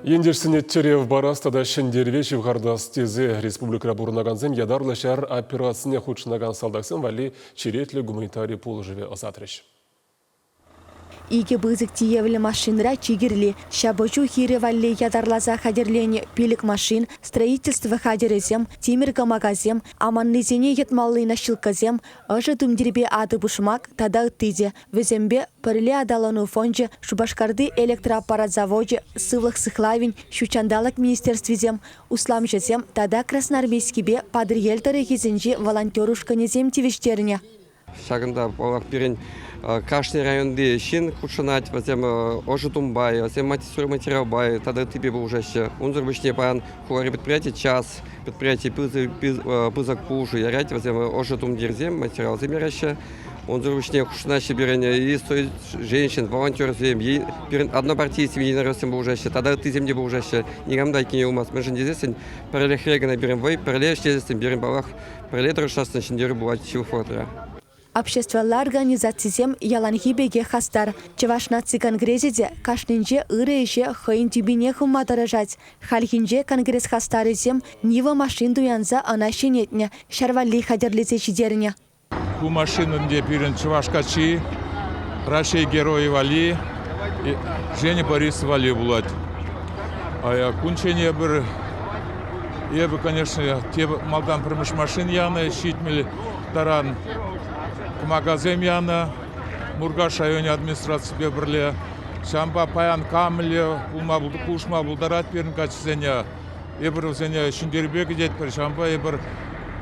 Ентешсене тӗрев парас тата ҫӗнтерӗве ҫывхартас тесе республикӑра пурӑнакансем ятарлӑ ҫар операцине хутшӑнакан салтаксем валли черетлӗ гуманитари пулӑшӑвӗ ӑсатрӗҫ. Икӗ пысӑк тиевлӗ машинӑра чи кирли – ҫапӑҫу хирӗ валли ятарласа хатӗрленӗ пилӗк машин, строительство хатӗрӗсем, тимӗр кӑмакасем, аманнисене йӑтмалли наҫилккасем, ӑшӑ тумтирпе атӑ-пушмак тата ытти те. Вӗсемпе пӗрле аталану фончӗ, Шупашкарти электроаппарат завочӗ, сывлӑх сыхлавӗн, ҫутҫанталӑк министерствисем, усламҫӑсем тата Красноармейскипе Патӑрьел тӑрӑхӗсенчи волонтер ушкӑнӗсем тивӗҫтернӗ. Ҫакӑнта, паллах, пирӗн кашни районти ҫын хутшӑнать. Вӗсем ӑшӑ тумпа, вӗсем стройматериалпа тата ыттипе пулӑшаҫҫӗ. Унсӑр пуҫне паян хулари предприяти час предприяти пысӑк пулӑшу ярать. Вӗсем ӑшӑ тумтирсем, материалсем яраҫҫӗ. Унсӑр пуҫне хутшӑнаҫҫӗ пирӗн и женщин, волонтерсем, пирӗн однопартийцсем, единороссем пулӑшаҫҫӗ тата ыттисем те пулӑшаҫҫӗ. Никам та айккине юлмасть. Мӗншӗн тесессӗн пӗрлӗхре кӑна пирӗн вӑй, пӗрле ӗҫлесессӗн пирӗн, паллах, Пӗрле тӑрӑшасси ҫӗнтерӳ пулать ҫывӑх вӑхӑтра. Обществӑлла организацисем яланхи пекех хастар. Чӑваш наци конгресӗ те кашнинче ырӑ ӗҫе хӑйӗн тӳпине хывма тӑрӑшать. Хальхинче конгресс хастарӗсем Нива машин туянса ӑна ҫӗнетнӗ, ҫар валли хатӗрлесе ҫитернӗ. Ку машин ӗнтӗ пирӗн чӑваш каччи, Раҫҫей Геройӗ валли, Женя Борисов валли пулать. Кунччен эпир Эпӗ, конечно, малтан пӗрмӗш машин янӑ, 70 таран кӑмакасем янӑ Муркаш районӗ администраципе пӗрле. Ҫавӑнпа паян камлӗ пулма, пулӑшма пултарать пирӗн каччӑсене. Эпир вӗсене ҫӗнтерӳпе кӗтетпӗр, ҫавӑнпа эпир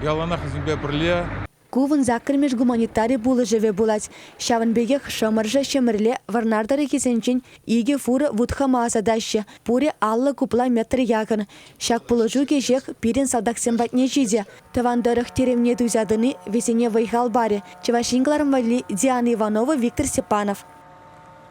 яланах вӗсемпе пӗрле. Ку вунсаккӑрмӗш гуманитари пулӑшӑвӗ пулать. Ҫавӑн пекех Шӑмӑршӑ, Ҫӗмӗрле, Вӑрнар тӑрӑхӗсенчен икӗ фура вут-хӑма ӑсатаҫҫӗ. Пурӗ 50 кубла метр яхӑн. Ҫак пулӑшу кӗҫех пирӗн салтаксем патне ҫитӗ. Тӑван тӑрӑх тӗревне туйса тӑни вӗсене вӑй-хал парӗ. Чӑваш Ен кӑларӑм валли Диана Иванова, Виктор Степанов.